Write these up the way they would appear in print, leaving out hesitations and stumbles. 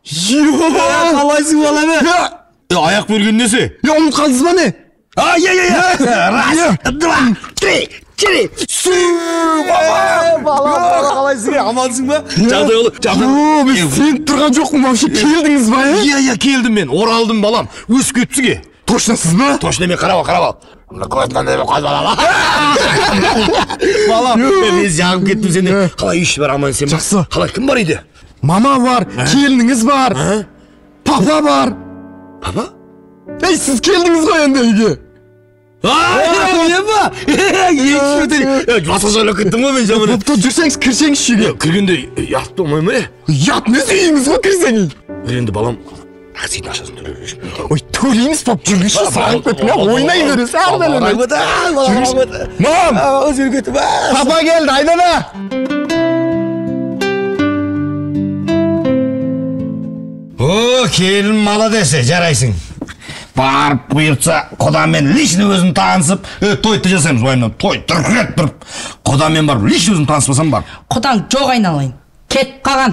Қалайсың, балам? Аяқ берген несі? Ұмытып қалдыңыз ба не? Иә. Раз, два, три, четыре. Балам, қалайсың? Амансың ба? Жағдай олы. Мен сеніп тұрған жоқпын, вообще келдіңіз ба? Иә, келдім мен. Оралдым, балам. Өсіп кетіпсің. Точно сіз ба? Точно мен, қарап ал. Балам, мен жағып кеттім сені. Қалай үй іші бар, аман сен ба? Жақсы. Қалай, кім бар үйде? Мама бар, келініңіз бар, папа бар. Папа? Ей, сіз келдіңіз ғой енді үйге. Мен ба? Басқаша ойлап кеттім ғой мен жаман. Бопты, жүрсеңіз, кірсеңізші үйге. Кіргенде ұят болмай ма? Ұят несі, үйіңіз ғой, кірсеңіз. Енді балам, таксидің ақшасын төлеп. Ой, төлейміз, пап, жүргізші, сағынып кеттім, ойнай бересіз, әрбір. Мам! Папа келді, айдана! О, келін молодец, жарайсың. Барып бұйыртса, құдамен лично өзім танысып, тойды жасаймыз, уайымнан, той дүркіреп тұрып. Құдамен барып, лично өзім таныспасам барып. Құдаң жоқ, айналайын. Кетіп қалған.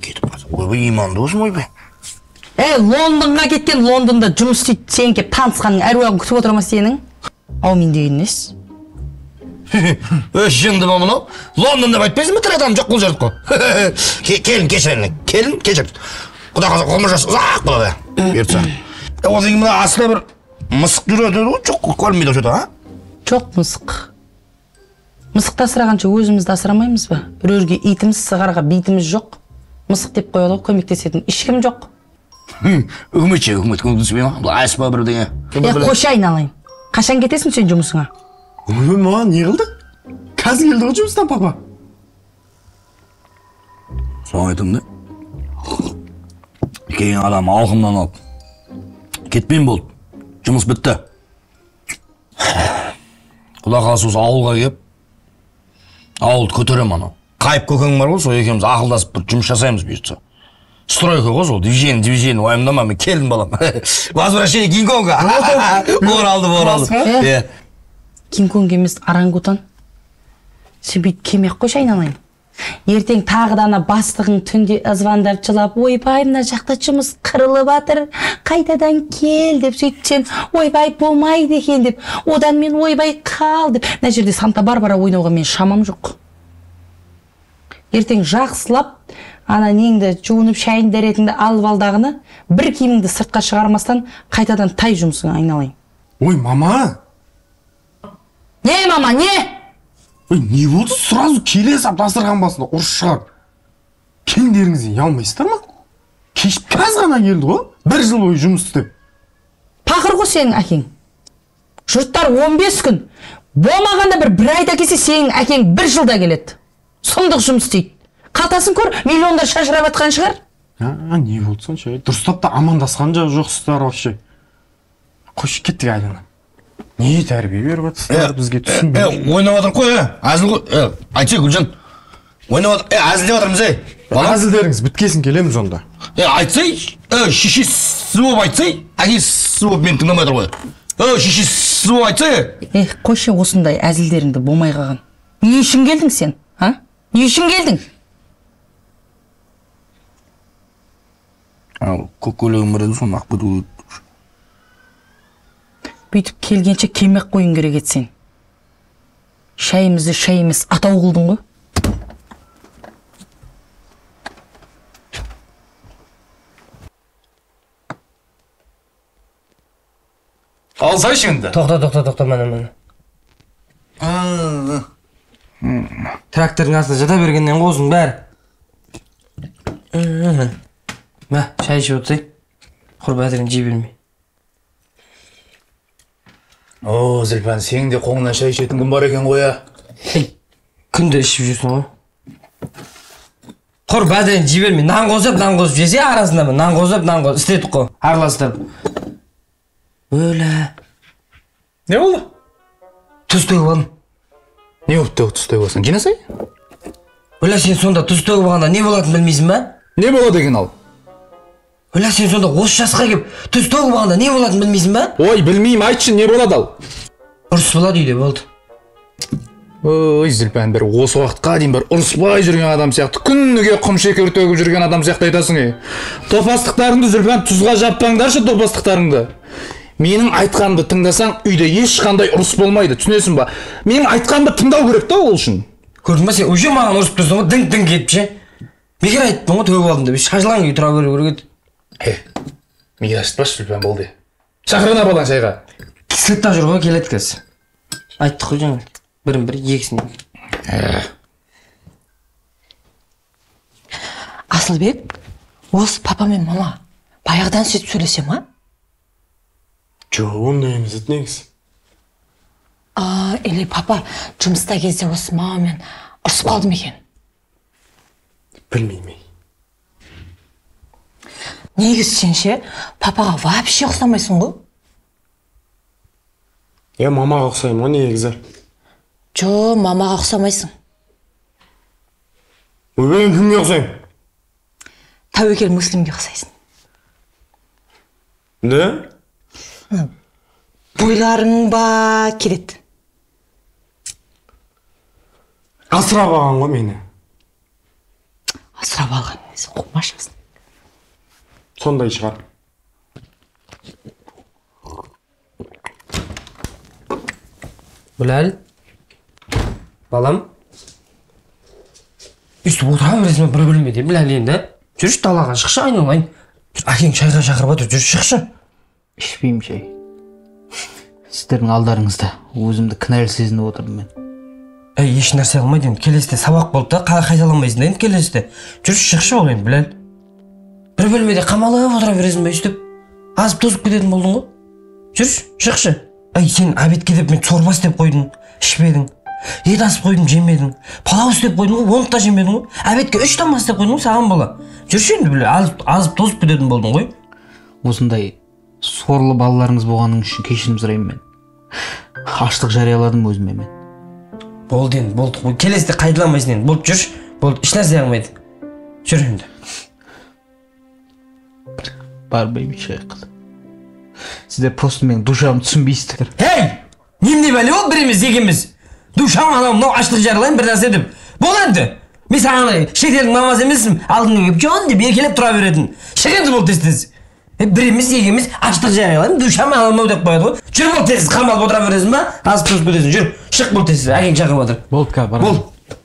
Кетіп қалса, ойбай, иманды болсын, ойбай. Лондонға кеткен, Лондонда жұмыс істейді, сен кеп танысқанның әруағын күтіп отырма сенің. Аумин деген несі? Жынды ба мынау? Лондон деп айтпайсың ба, тірі адам жоқ қол жердік қой. Келін, кешір, келін, кешір. Құдай қаласа, ғұмыр жасы ұзақ болады, бұйыртса. Одан кейін мына астында бір мысық жүреді ғой, жоқ, көрінбейді что-то, а? Жоқ мысық. Мысықты асырағанша өзімізді асырамаймыз ба? Үрерге итіміз, сығарға битіміз жоқ. Мысық деп қояды ғой, көмектесетін ешкім жоқ. Үкімет ше, үкімет көмектеспей ма? Бұл АСП бірдеңе. Қойшы айналайын. Қашан кетесің сен жұмысыңа? Ой, маған не қылды? Қазір келді ғой жұмыстан, папа. Соны айтамын да. Келген адам алқымнан алып. Кетпеймін болды. Жұмыс бітті. Құдай қаласа осы ауылға келіп, ауылды көтерем анау. Қайып көкең бар ғой, сол екеуміз ақылдасып бір жұмыс жасаймыз бұйыртса. Стройка ғой сол, движение, уайымдама, мен келдім балам. Возвращение Кинг-Конга. Оралды. Кинг-Конг емес, орангутан. Сен бүйтіп келмей-ақ қойшы айналайын. Ертең тағы да ана бастығың түнде звондап жылап, ойбай, мына жақта жұмыс қырылып жатыр, қайтадан кел деп, сөйтіп сен ойбай болмайды екен деп, одан мен ойбай қал деп. Мына жерде Санта-Барбара ойнауға мен шамам жоқ. Ертең жақсылап ана неңді жуынып, шайын дәретіңді алып алдағыны, бір киіміңді сыртқа шығармастан қайтадан тай жұмысыңа айналайын. Ой, мама! Не, мама, не? Ой, не болды? Сразу келе сап дастархан басында ұрыс шығарып. Келіндеріңізден ұялмайсыздар ма? Кеш қазір ғана келді ғой, бір жыл бойы жұмыс істеп. Пақыр ғой сенің әкең. Жұрттар 15 күн, болмағанда бір айда келсе, сенің әкең бір жылда келеді. Сұмдық жұмыс істейді. Қалтасын көр, миллиондар шашырап атқан шығар. Не болды сонша? Дұрыстап та амандасқан жоқсыздар вообще. Қойшы, кеттік айдана. Не тәрбие беріп жатсыздар бізге, түсінбеймін. Ойнап жатыр қой, әзіл ғой. Айтшы, Гүлжан. Ойнап жатыр, әзілдеп жатырмыз, ей. Әзілдеріңіз біткесін келеміз онда. Айтсай, шешесі болып айтсай, әкесі болып мені тыңдамай тұр ғой. Шешесі болып айтсай. Қойшы осындай әзілдеріңді болмай қалған. Не үшін келдің сен, а? Не үшін келдің? Көк көйлегім бар еді, соны ақ біту. Бүйтіп келгенше келмей-ақ қоюың керек еді сен. Шайымызды шай емес, атау қылдың ғой. Алсайшы енді. Тоқта, міне. Трактордың астына жата бергеннен қозың бәрі. Мә, шай ішіп отырсай. Құр бәтірін жей бермей. О, Зілпан, сенің де қолыңнан шай ішетін күн бар екен ғой, а? Күнде ішіп жүрсің ғой. Құр бәтірін жей бермей, нан қосып, нан қосып жесе арасында нан қосып, нан қосып істедік қой, араластырып. Өлә. Не болды? Тұз төгіп алдым. Не болды тұз төгіп алсаң? Жинасай? Өлә, сен сонда тұз төгіп алғанда не болатынын білмейсің ба? Не болады екен ал? Өлә, сен сонда осы жасқа келіп тұз төгіп алғанда не болатынын білмейсің ба? Ой, білмеймін, айтшы, не болады ал? Ұрыс болады үйде, болды. Ой, Зүлпан, бір осы уақытқа дейін бір ұрыспай жүрген адам сияқты, күніге құм шекер төгіп жүрген адам сияқты айтасың ей. Топастықтарыңды, Зүлпан, тұзға жаппаңдаршы топастықтарыңды. Менің айтқанымды тыңдасаң, үйде ешқандай ұрыс болмайды, түсінесің ба? Менің айтқанымды тыңдау керек та ол үшін. Көрдің ба, сен уже маған ұрысып тұрсың ғой, діңк-діңк етіп ше. Бекер айттым ғой, төгіп алдым деп, шашылған күйі тұра беру керек еді. Миға ашытпашы, Зүлпан, болды. Шақыр ана баланы шайға. Сыртта жүр ғой, келеді қазір. Айттық қой жаңа. Бірін бір, екісін екі. Асылбек, осы папа мен мама баяғыдан сөйтіп сөйлесе ма? Жоқ, ондай емес еді негізі. Или папа жұмыста кезде осы мамамен ұрысып қалды ма екен? Білмеймін. Негізі сен ше, папаға вообще ұқсамайсың ғой? Е, мамаға ұқсаймын ғой негізі. Жо, мамаға ұқсамайсың. Ойбай, мен кімге ұқсаймын? Тәуекел Муслимге ұқсайсың. Да? Бойларың ба келеді. Асырап алған ғой мені. Асырап алған емес, қумашасың. Сондай шығар. Біләл, балам, өйстіп отыра бересің бе бір бөлмеде, Біләл енді? Жүрші далаға шықшы, айналайын. Әкең шайға шақырып отыр, жүрші шықшы. Ішпеймін шай. Сіздердің алдарыңызда өзімді кінәлі сезініп отырмын мен. Әй, еш нәрсе қылмайды енді, келесіде сабақ болды да, қайталамайсың да енді келесіде. Жүрші шықшы ол енді, Біләл. Бір бөлмеде қамалып отыра бересің бе өйстіп? Азып тозып кететін болдың ғой. Жүрші, шықшы. Әй, сен обедке деп мен сорба істеп қойдым, ішпедің. Ет асып қойдым, жемедің. Палау істеп қойдым ғой, оны да жемедің ғой. Обедке 3 тамақ істеп қойдым ғой, саған бола. Жүрші енді, Біләл, азып тозып кететін болдың ғой. Осындай сорлы балаларыңыз болғаның үшін кешірім сұраймын мен. Аштық жарияладым өзіме мен. Болды енді, болды. Келесіде қайталамайсың енді. Болды, жүрші. Болды, ешнәрсе қылмайды. Жүр енді. Бармаймын ешқайда. Сіздер просто менің душамды түсінбейсіздер. Ей! Немене бәле ол бір емес, екі емес. Душам анау мынау аштық жариялаймын бір нәрсе деп. Бол енді. Мен саған шетелдің мамасы емеспін, алдыңа келіп жон деп еркелеп тұра беретін. Шық енді бол тез-тез. Бір емес, екі емес, аштық жариялаймын, душам анау мынау деп қояды ғой. Жүр бол тез, қамалып отыра бересің ба? Азып тозып кетесің. Жүр, шық бол тез, әкең шақырып отыр. Болды, ка, барамын. Бол.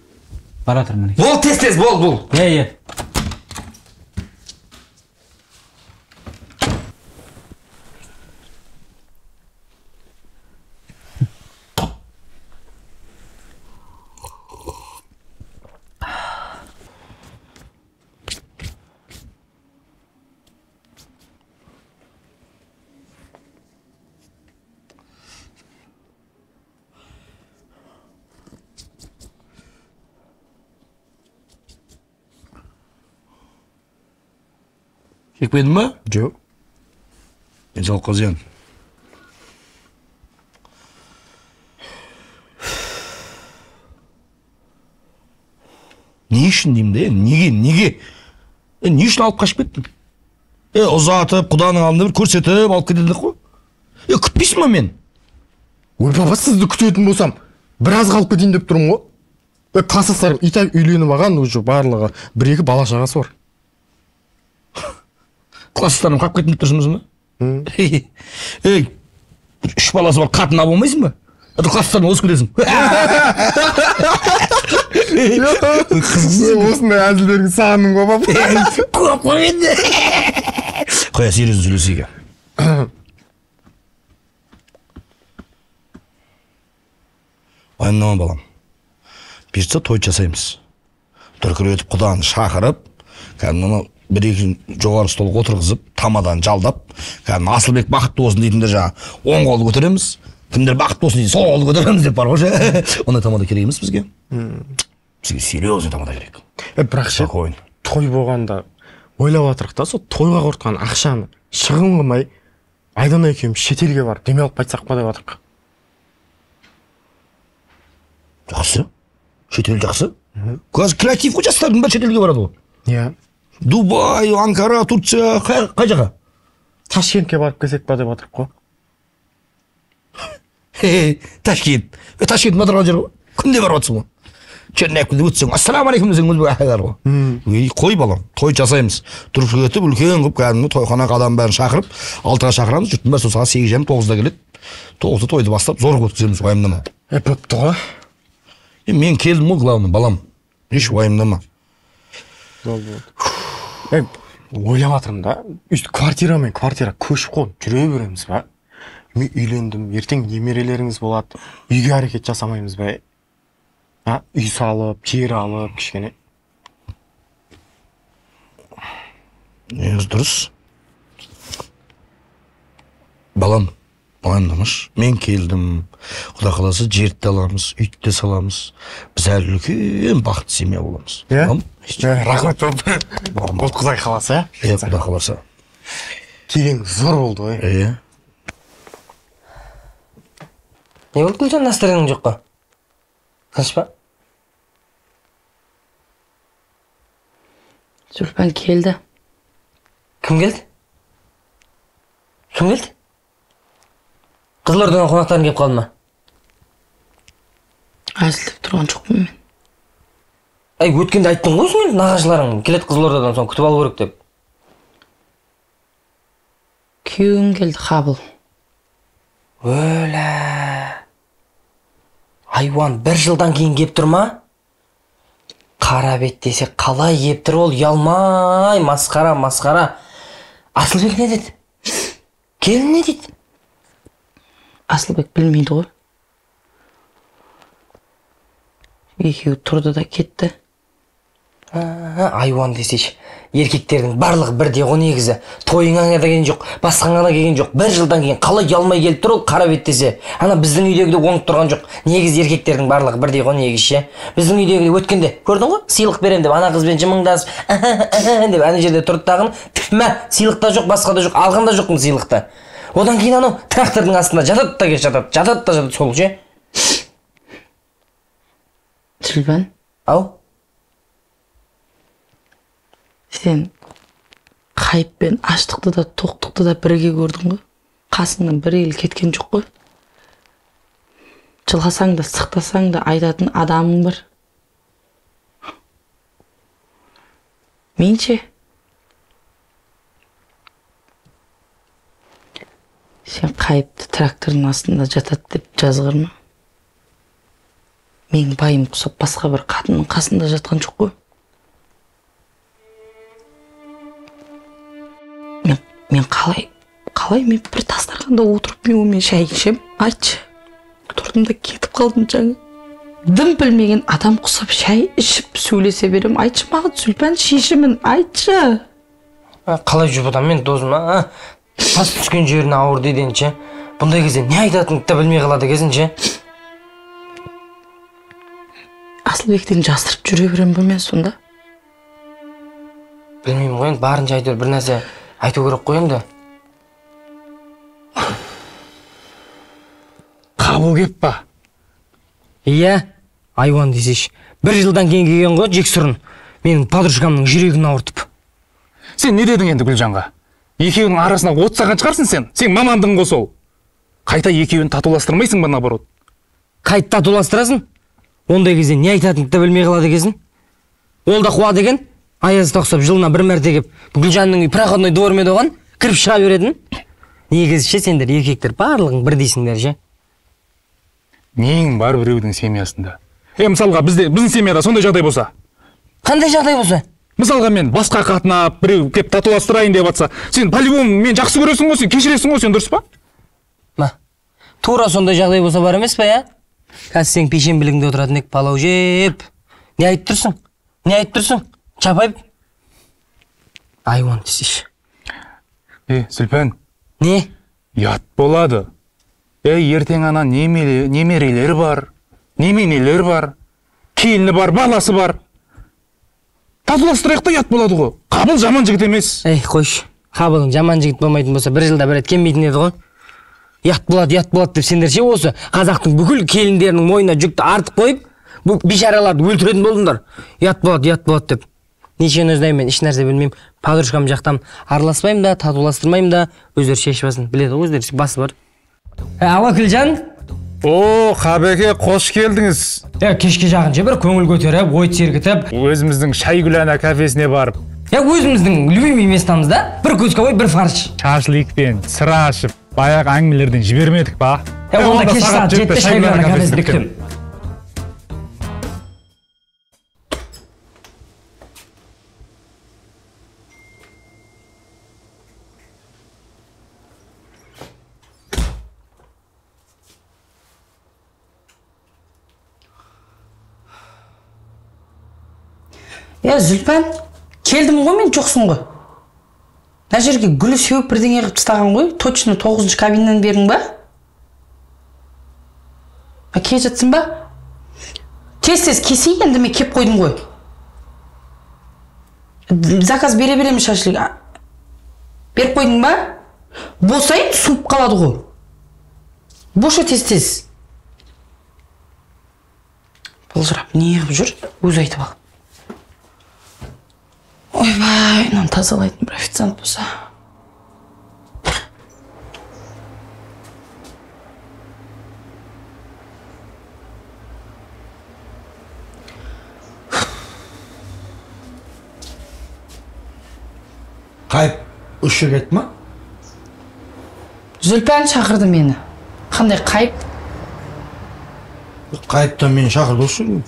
Бара жатырмын. Бол тез-тез, бол, бол. Е, е. Шекпедің ба? Жоқ. Денсаулыққа зиян. Не үшін деймін де, неге, неге? Не үшін алып қашып кеттің? Ұзатып, құданың алдында бір көрсетіп алып кетедік қой. Күтпейсің ба мен? Ой, папа, сізді күтетін болсам, біраз қалып кетейін деп тұрмын ғой. Класстастарым и так үйленіп алған, уже барлығы бір-екі бала шағасы бар. Класстастарым қалып кеттім деп тұрсың ба? Ей, 3 баласы бар, қатын алып болмайсың ба? Класстастарың озып кетесің. Осындай әзілдеріңді сағындым ғой, папа. Көп қой енді. Қоя, серьезно сөйлесейік. Уайымдама, балам. Бұйыртса той жасаймыз. Дүркіретіп құданы шақырып, кәдімгі бір-екі жоғары столға отырғызып, тамадан жалдап, кәдімгі Асылбек бақытты болсын дейтіндер жаңа оң қолды көтереміз, кімдер бақытты болсын дейтін сол қолды көтереміз деп бар ғой ше. Ондай тамада керек емес бізге. Бізге серьезный тамада керек. Бірақ ше, той болғанда ойлап жатырық та, сол тойға құртқан ақшаны шығын қылмай Айдана екеуміз шетелге барып демалып қайтсақ па деп жатырық. Жақсы. Шетел жақсы. Қазір креатив қой, жастардың бәрі шетелге барады ғой. Иә. Дубай, Анкара, Турция, қай жаққа? Ташкентке барып келсек па деп жатырық қой. Ташкент. Ташкент ма тұрған жер ғой? Күнде барып жатсың ғой. Черняевкіде өтсең, ассалаумағалейкум десең өзі айтар ғой. Ей, қой балам, той жасаймыз. Тұрып кетіп, үлкен қылып кәдімгі тойханаға адам бәрін шақырып, 6-ға шақырамыз, жұрттың бәрі сол сағат 8:30 9-да келеді. 9-да тойды бастап, зор өткіземіз, уайымдама. Бопты ғой. Мен келдім ғой, главный, балам. Еш уайымдама. Болды. Ойлап жатырмын да, өйстіп квартира мен квартира көшіп қонып жүре береміз ба? Мен үйлендім, ертең немерелеріңіз болады, үйге әрекет жасамаймыз ба? Үй салып, жер алып, кішкене. Негізі дұрыс. Балам, уайымдамашы. Мен келдім. Құдай қаласа жерді де аламыз, үйді де саламыз. Біз әлі үлкен бақытты семья боламыз. Иә? Рахмет болды. Болды, Құдай қаласа, иә? Иә, Құдай қаласа. Келген зор болды ғой. Иә. Не болды, Гүлжан, настроениең жоқ па? Тыныш па? Зүлпан келді. Кім келді? Кім келді? Қызылордадан қонақтарың келіп қалды ма? Әзілдеп тұрған жоқпын мен. Әй, өткенде айттың ғой сен, нағашыларың келеді Қызылордадан, соны күтіп алу керек деп. Күйеуім келді, Қабыл. Өлә. Айуан бір жылдан кейін кеп тұр ма? Қара бет десе қалай кеп тұр ол, ұялмай, масқара, масқара. Асылбек не деді? Келін не дейді? Асылбек білмейді ғой. Екеуі тұрды да кетті. Айуан десейші, еркектердің барлығы бірдей ғой негізі. Тойыңа да келген жоқ, басқаңа да келген жоқ. Бір жылдан кейін қалай ұялмай келіп тұр ол қара бет десе. Ана біздің үйдегі де оңып тұрған жоқ. Негізі еркектердің барлығы бірдей ғой негізі ше. Біздің үйдегі де өткенде көрдің ғой, сыйлық берем деп ана қызбен жымыңдасып деп ана жерде тұрды тағын. Мә, сыйлық та жоқ, басқа да жоқ, алған да жоқпын сыйлықты. Одан кейін анау трактордың астында жатады да жатады, жатады да жатады сол ше. Зүлпан. Ау. Сен Қайып пен аштықты да тоқтықты да бірге көрдің ғой. Қасыңнан бір ел кеткен жоқ қой. Жыласаң да сықтасаң да айтатын адамың бар. Мен ше? Сен Қайыпты трактордың астында жатады деп жазғырма. Мен байым құсап басқа бір қатынның қасында жатқан жоқ қой. Мен қалай мен бір дастарханда отырып мен онымен шай ішем, айтшы. Тұрдым да кетіп қалдым жаңа. Дым білмеген адам құсап шай ішіп сөйлесе берем. Айтшы маған, Зүлпан, шешімін айтшы. Қалай жұбатам мен досым, а? Тас түскен жеріне ауыр дейді енді ше. Бұндай кезде не айтатыныңды да білмей қалады екенсің ше. Асылбектен жасырып жүре берем бе мен сонда? Білмеймін ғой енді, барынша әйтеуір бір нәрсе айту керек қой енді. Қабыл кеп па? Иә, айуан десейші. Бір жылдан кейін келген ғой жексұрын. Менің подружкамның жүрегін ауыртып. Сен не дедің енді Гүлжанға? Екеуінің арасына от салған шығарсың сен. Сен мамандығың ғой сол. Қайта екеуін татуластырмайсың ба наоборот? Қайта татуластырасың? Ондай кезде не айтатыныңды да білмей қалады екенсің. Ол да қуады екен. Аяз тоқсап жылына бір мәрте кеп Гүлжанның үй проходной дворымен оған кіріп шыға беретін. Негізі ше сендер еркектер барлығың бірдейсіңдер ше. Нең бар біреудің семьясында? Мысалға біздің семьяда сондай жағдай болса. Қандай жағдай болса? Мысалға мен басқа қатынап біреу кеп татуластырайын деп атса, сен по-любому мен жақсы көресің ғой, сен кешіресің ғой, сен дұрыс па? Ма, тура сондай жағдай болса бар емес па, я? Қазір сен пешенбілігіңде отыратын ек, палау жеп. Не айтып тұрсың? Не айтып тұрсың? Чапайып. Айуан десейші. Зүлпан. Не? Ұят болады. Ертең ана немерелері бар, неменелер бар, келіні бар, баласы бар. Татуластырайық та ұят болады ғой. Қабыл жаман жігіт емес. Ей, қойшы. Қабылың жаман жігіт болмайтын болса, бір жылда бір рет келмейтін еді ғой. Ұят болады, ұят болады деп сендер ше осы қазақтың бүкіл келіндерінің мойнына жүкті артып қойып, бұл бейшараларды өлтіретін болдыңдар. Ұят болады, ұят болады деп. Нешені знаю мен, еш нәрсе білмеймін. Подружкам жақтан араласпаймын да, татуластырмаймын да, өздері шешіп алсын. Біледі ғой, өздері басы бар. Алло, Гүлжан. О, Қабеке, қош келдіңіз. Кешке жақын же бір көңіл көтеріп, ой сергітіп, өзіміздің Шайгүл ана кафесіне барып. Өзіміздің любимый местамызда бір кусковой, бір фарш. Шашлыкпен, сыра ашып, баяғы әңгімелерден жібермедік па? Онда кешкі сағат 7-де Шайгүл ана кафесінде күтемін. Зүлпан, келдім ғой мен, жоқсың ғой. Мына жерге гүл сеуіп бірдеңе қылып тастаған ғой. Точно 9-шы кабиннен бердің ба? Келе жатсың ба? Тез-тез кесей, енді мен кеп қойдым ғой. Заказ бере беремін шашлык. Беріп қойдың ба? Босайын, суып қалады ғой. Боша тез-тез. Былжырап не қылып жүр? Өзі айтып ал. Ойбай, мынаны тазалайтын бір официант болса. Қайып үш жерге кетті ма? Зүлпан шақырды мені. Қандай қайып? Қайыптан мені шақырды осы жерге.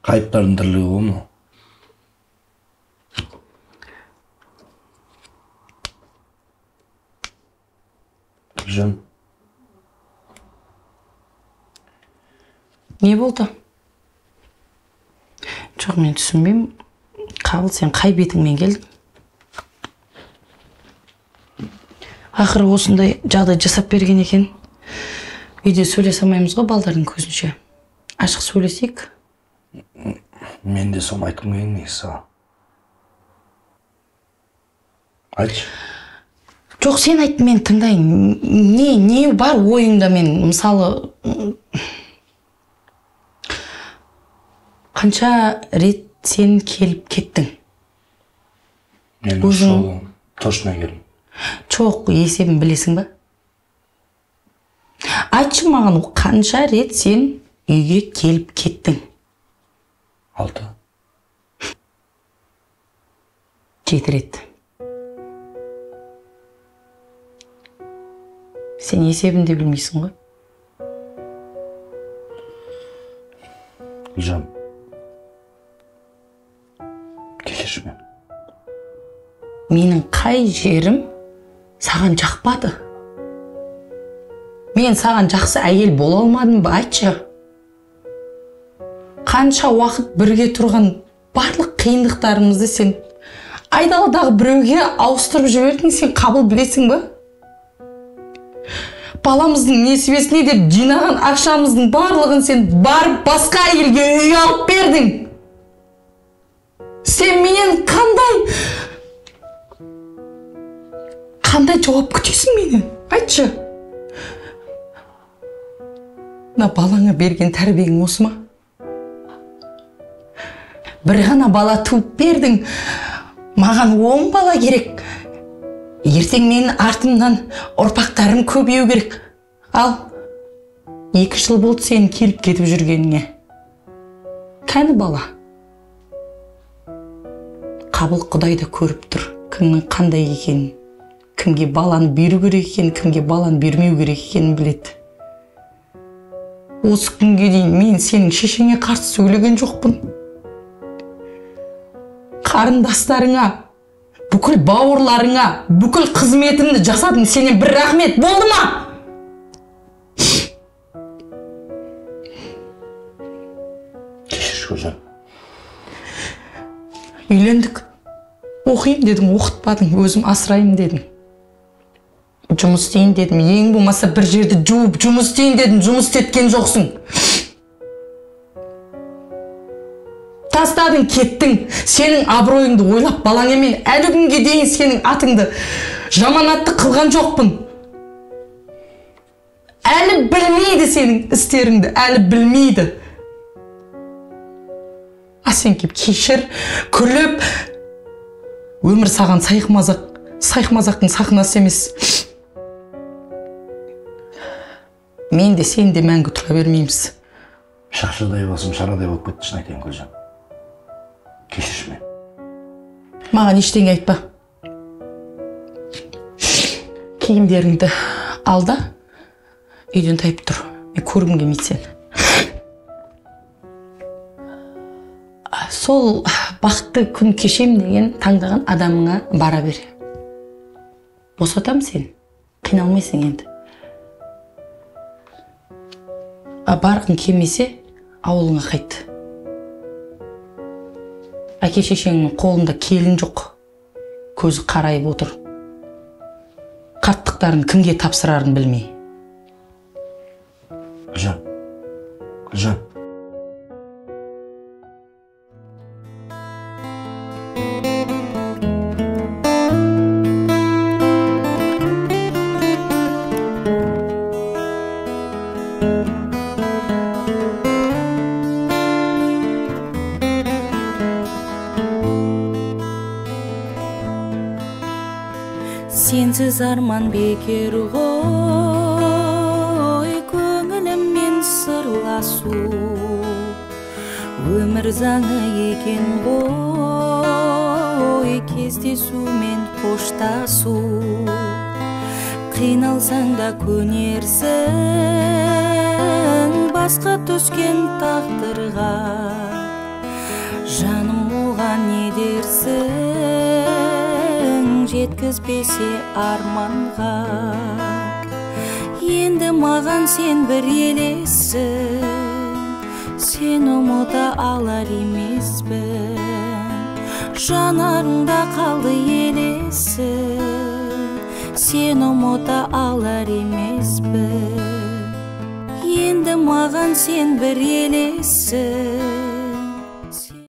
Қайыптардың тірлігі ғой мынау. Гүлжан. Не болды? Жоқ, мен түсінбеймін. Қабыл, сен қай бетіңмен келдің? Ақыры осындай жағдай жасап берген екен. Үйде сөйлесе алмаймыз ғой балдардың көзінше. Ашық сөйлесейік. Мен де соны айтқым келген негізі саған. Айтшы. Жоқ, сен айт, мен тыңдайын. Не бар ойыңда мен, мысалы, қанша рет сен келіп кеттің? Мен осы жолы точно келдім. Жоқ, есебін білесің ба? Айтшы маған, қанша рет сен үйге келіп кеттің? 6. 7 рет. Сен есебін де білмейсің ғой. Гүлжан, кешірші мені. Менің қай жерім саған жақпады? Мен саған жақсы әйел бола алмадым ба, айтшы? Қанша уақыт бірге тұрған барлық қиындықтарымызды сен айдаладағы біреуге ауыстырып жібердің, сен Қабыл білесің ба? Баламыздың несібесіне деп жинаған ақшамыздың барлығын сен барып басқа әйелге үй алып бердің. Сен менен қандай жауап күтесің менен? Айтшы. Мына балаңа берген тәрбиең осы ма? Бір ғана бала туып бердің. Маған 10 бала керек. Ертең менің артымнан ұрпақтарым көбею керек. Ал, 2 жыл болды сен келіп кетіп жүргеніңе. Кәні бала? Қабыл, Құдай да көріп тұр, кімнің қандай екенін, кімге баланы беру керек екенін, кімге баланы бермеу керек екенін біледі. Осы күнге дейін мен сенің шешеңе қарсы сөйлеген жоқпын. Қарындастарыңа, бүкіл бауырларыңа, бүкіл қызметімді жасадым, сенен бір рахмет болды ма? Кешірші, Гүлжан. Үйлендік. Оқиын дедім, оқытпадың, өзім асырайын дедім. Жұмыс істейін дедім, ең болмаса бір жерді жуып жұмыс істейін дедім, жұмыс істеткен жоқсың. Тастадың, кеттің. Сенің абыройыңды ойлап балаң емен әлі күнге дейін сенің атыңды жаманатты қылған жоқпын. Әлі білмейді сенің істеріңді, әлі білмейді. А сен кеп кешір, күліп, өмір саған сайқымазақ, сайқымазақтың сахнасы емес. Мен де сен де мәңгі тұра бермейміз. Шақшадай басым шарадай болып кетті, шын айтайын, Гүлжан. Кешірші мені. Маған ештеңе айтпа. Киімдеріңді ал да үйден тайып тұр. Мен көргім келмейді сені. Сол бақытты күн кешем деген таңдаған адамыңа бара бер. Босатам сені. Қиналмайсың енді. А барғың келмесе, ауылыңа қайт. Әке шешеңнің қолында келін жоқ. Көзі қарайып отыр. Қарттықтарын кімге тапсырарын білмей. Гүлжан, Гүлжан. Сенсіз арман бекер ғой, көңіліммен сырласу. Өмір заңы екен ғой, кездесумен қоштасу. Қиналсаң да көнерсің, басқа түскен тағдырға. Жаным оған не дерсің, жеткізбесе арманға. Енді маған сен бір елессің, сен ұмыта алар емеспін. Жанарыңда қалды елесің, сен ұмыта алар емеспін. Енді маған сен бір елессің,